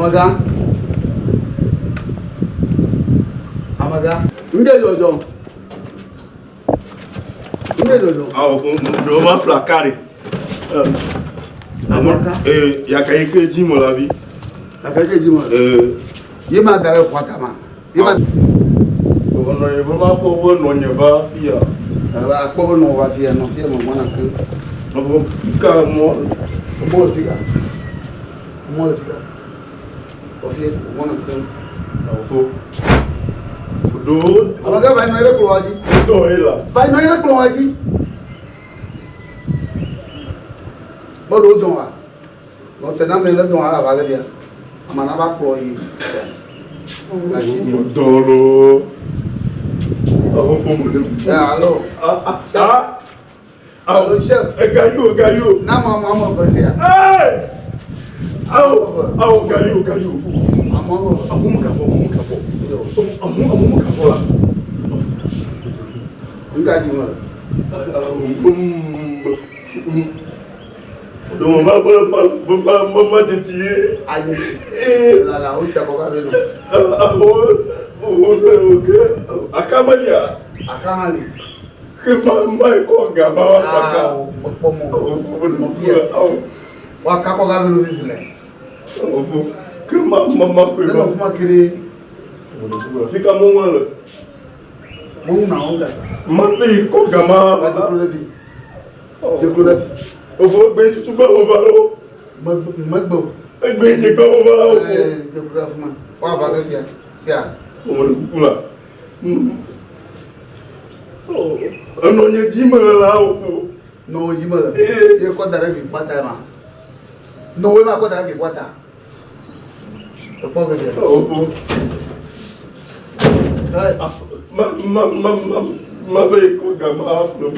Amegã. Amegã. Ŋɖe dzɔdzɔ. Ŋɖe dzɔdzɔ. Awɔ fo ɖewo ma ƒle aka ɖe. Amegã. Ee, yaka yi ke dzi me la vi. Yaka yi ke dzi me. Ee. Ye ma da ɖe xɔa tama. Ye ma. Nɔ nye be ma kpɔ be nɔ nye va fia. Ebe akpɔ be nɔ va fia nɔ fia me gbɔna ke. Nɔ fika mɔ. Mɔ le fika. Mɔ le fika. Nɔ fia gbɔna ke. Awofo. Ɖo. Amegã va nɔ anyi ɖe kplɔa dzi. Wotɔ ye la. Va nɔ anyi ɖe kplɔa dzi. Meɖo dɔn wa. Nɔ te na ame le dɔn ala va ge ɖia. Ame na va kplɔ yi. Dɔn lo. Awofo mo ɖe. Ya alo. Ah ah. Alo chef. Egayo egayo. Na ma ma ma ve sia. Ee. Awo awo gayo gayo. Ama ma. Amu mu ka bɔ amu mu ka bɔ. Amu amu mu ka bɔ la. Nga dzi me. Ɖo ma ma ma ma ma ma tete ye. Ayi. Ee. Lala o tse kɔ ka be no. Awo wo ne o ke akamalia. Akamali. Ke ma ma kɔ gama wa kaka. Awo me kpɔ mɔ. Mɔ fia. Wa kakɔ ka be no vivi le. Ofo. Ke ma ma ma pe ma. Ne fuma kiri. Fika mo wa le. Mo na wo ga. Ma pe kɔ gama. Wa ti klo ɖe fi. Ti klo ɖe fi. Ofo gbe tutu gbe wo va lo. Megbe o. Egbe dze gbe wo va lo. Ee, ti klo ɖe fi ma. Wa va ke fia. Sia. O le kuku la. Enɔ nye dzi me la o. Nɔ wo dzi me le. Ye kɔ da ɖe gli kpata ma. Nɔ wo ma kɔ da ɖe gli kpata. Ekpɔ ke fia. Ofo. Hey. Ma ma ma ma ma be kɔ gama ƒle.